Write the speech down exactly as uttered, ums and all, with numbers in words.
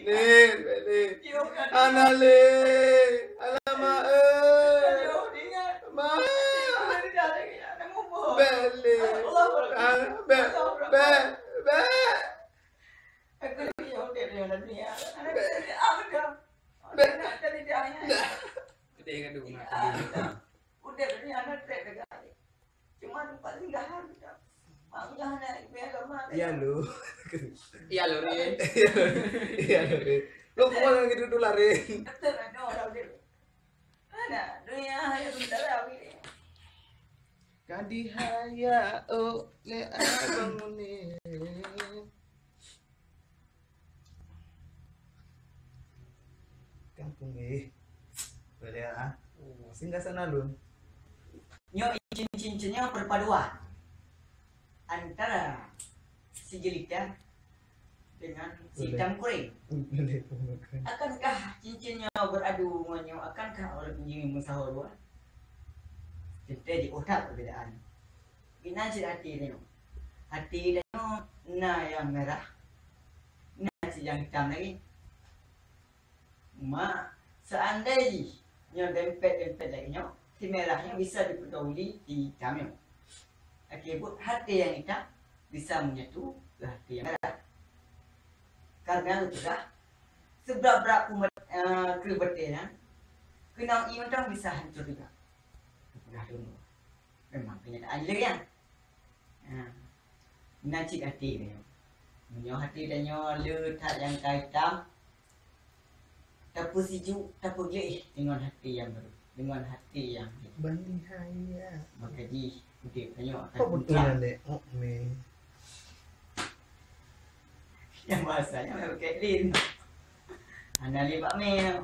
Lé, bèk lé. Hana lé. Alamak, eh. Ma. Bèk lé. Ah, bèk, bèk, bèk. Bèk. Bèk. Udép ni hana trép deungon. Cuma tempat singgahan kita. Mak udah hana ibu agama. Iya, lu. Iya, lu, Rin. Iya, lu, Rin. Lu kemana gitu tuh lari? Betul, ada orang dia. Ada, dunia hanya sementara, Rin. Ka dihaya, oh, lé abang ni. Kampung, eh. Boleh, ah. Oh, singgah sana lun. Nyoe cincin-cincin nyoe perpaduan antara si jelita dengan si hitam kuring. Boleh, boleh. Akankah cincin nyoe beradu ngon nyoe? Akankah ureueng nyoe meusaho dua? Kita jiôh that perbedaan. Inan cit hati tanyoe. Hati tanyoe na nyang merah, na cit nyang hitam lagi. Mak, seandai jih nyoe dempet-dempet lagèe nyoe, si merah nyoe bisa jipeutôh uli si hitam nyoe. Akhé buet hati nyang hitam bisa menyatu keu hati nyang merah. Karena geupeugah, seubrak-brak umat, eh, kreueh batèe nyan, keunong ié mantong bisa hancor juga. Geupeugah lôn. Memang kenyataan jih lagèe nyan. Ha. Meunan cit até tanyoe. Meunyoe até tanyoe le that nyang ka itam, tapeusijuek, tapeugleh deungon até nyang barô, deungon até nyang Bani haya. Maka jih udép tanyoe akan teuntram. Nyang bahasa nyan memang Kaitlin. Hana lé bak mé.